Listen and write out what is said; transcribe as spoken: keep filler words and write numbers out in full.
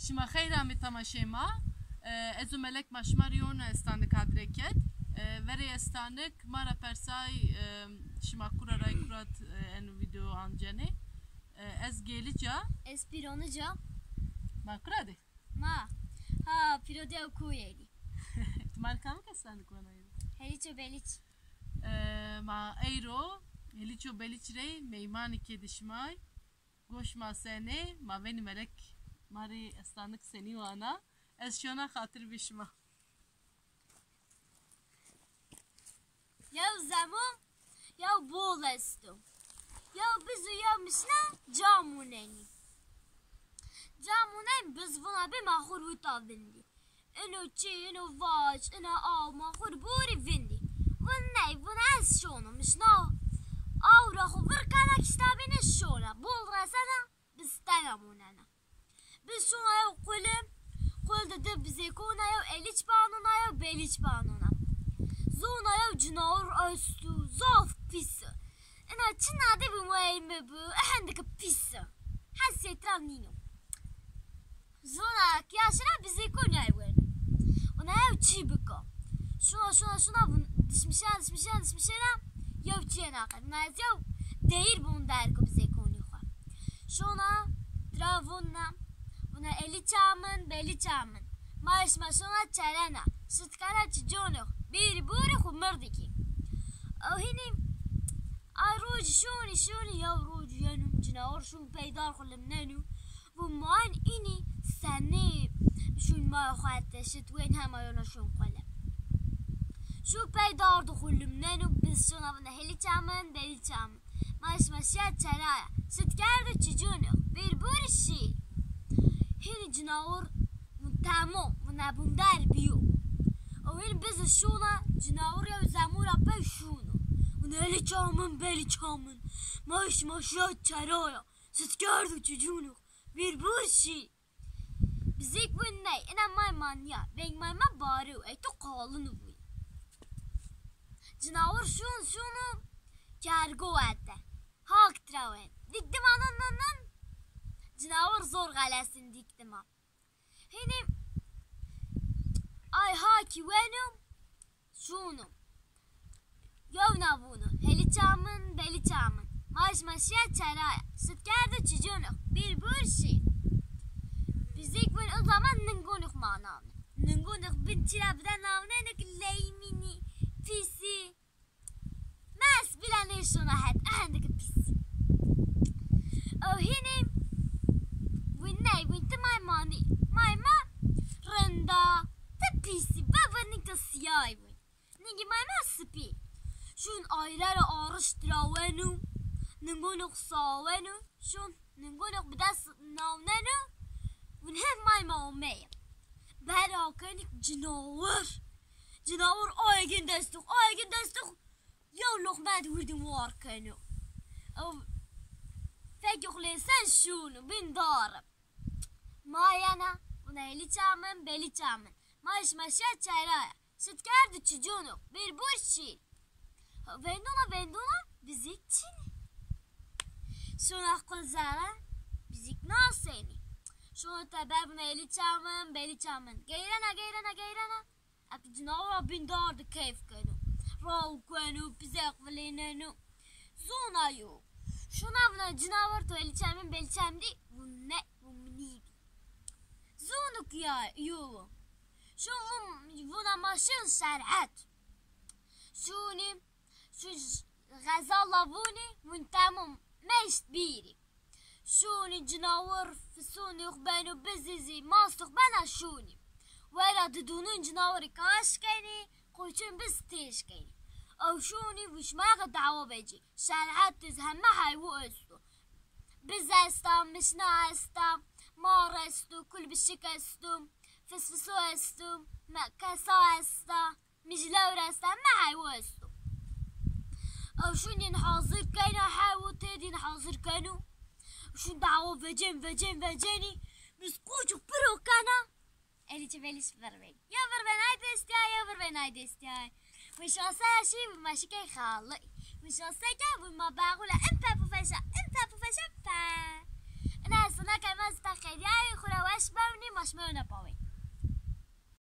Şima xeyr amê temaşeyê ma. E, ez û Melek ma şima rê yewna estanik hadre kerd. E, verê estanik ma ra persay, e, şima kura ray kurat, e, eno video ancenê. E, ez Gêlic a. Ez Pîronic a. Ma kura de? Ma. Ha, pîro de ew koyê dî. Ti ma rê kamik estanik wena yo? Heliço Beliç. E, ma eyro Heliço Beliç rê meymanî kê di şimay. Goş ma senê, ma venî Melek ma rê estanik senî wana. Ez şona xatir bi şima. Yew zemo, yew bol esto. Yew biz û yew mişna ca munenî. Ca munenî biz vuna bi ma xur wita vindî. Ino çî, ino vac, ina aw, ma xur borî vindî. Vun ney, vun ez şono, mişna aw ra xu vir kena kiştabîne şona. Bol resena, bistena monena. Biz şona yew qulim, qul de di bizêkona yew Eliç banona, yew Beliç banona. Zona yew cinawir estu, zaf pîs. Ina çi nade bi mueyme bi, ehendike pîs. Hesêtra nîno. Zona ki yaşına bizi Konya'yı weno. Ona ev çi biko. Şuna, şuna, şuna, dişmişe, dişmişe, dişmişe na. Yev çi yena qe. Na ez yev deyir bun derko bizi Konya xo. Şuna, dravuna, buna eli çamın, beli çamın. Maaş maşona çerena. Şıtkara çi conox. Bir buri xu mırdiki. O hini, ay roji şuni, şuni, yev roji yenum cinawir şun peydar xu limnenu. Bu man ini seni şun ma xwete şit wen hema yona şun qole. Şu pey dardu xu limnenu biz şuna vina heli çamin, beli çamin. Maş maşiya çeraya. Şit kerdu çicunu. Bir buri şi. Hini cinawir vun temo, vun ebundar biyo. O hini biz şuna cinawir yew zemura pey şunu. Vun heli çamin, beli çamin. Maş maşiya çeraya. Şit kerdu çicunu. Bir buri şi. Bizik vun ney, ina may ma niya, veng may ma bariw, ey tu qalin vuy. Cinawir şun şunu, kergo ete. Hak trawen. Diktima nun nun nun. Cinawir zor galesin diktima. Hini ay haki wenu. Şunu. Yewna vunu. Heli çamin, beli çamin. Maş maşiya çeraya. Şit kerdu çicunux. Bir bur şi. Bizik vun o zaman ningunux ma navne. Ningunux bin çira bide navne nek leymini, pisi. Mes bile nêşona het, ehendike pîs. O hini vun ney, vun ti may manî. May ma rinda, ti pîsî, bevir ning ti siyay vun. Ningi may ma sipî. Şun ayrere arış dirawenu, ningunux sawenu, şun ningunux bi dest nawnenu, vun hem may ma omeye. Bera kenik cinawir. Cinawir ayegin destux, ayegin destux. Yew loqme di wirdî war keno. Ew fekê xwu lêsen şûno, bin dar. Ma yena, vuna elî çamin, belî çamin. Ma şima şiya çeraya. Şit kerdi çicûno, bir bur şî. Vendûna, vendûna, bizik çinî. Şûna quzara, bizik nasenî. Şûna teber, vuna elî çamin, belî çamin. Geyrena, geyrena, geyrena. Eke cinawira bin dar de keyf keno. Raw keno, pizek vilêneno. Zona yo. Şuna vuna cinawir to elî çamin, belî çam dî, vun ne, vun mi nîdî. Zonuk ya yo. Şun vun, vuna ma şin serhet. Şuni, şu j-, xezala vuni, vun tamam, meşt bîrî. Şûnî cinawir, fisûnî xu beno bizizî, mastix bena şûnî. Wera didûnûn cinawirî kaş kenî, qoçûn biz têj kenî. Ew şûnî vuşmaya xi dawa vecî. Şerhet diz heme heywu esto. Biz esta, mişna esta, mar esto, kulbişik esto, fisfiso esto, me-, kesa esta. Mijlewr esta, heme heywo esto. Ew şûnîn hazir keyna, heywo têdîn hazir keno. Şûn dawo vecên, vecên, vecenî. Biz qoçu piro kena. Elî çi belî şi virvên. Ya virvên ay destiyay, ya virvên ay destiyay. Win şase şî, win ma şikey xali. Win şase ke, win ma baxule in pe pufeşa, in pe pufeşa pe. Ina sina ke ma zî ta qediyayî, xu ra weş bewnî, ma Şima na pawê.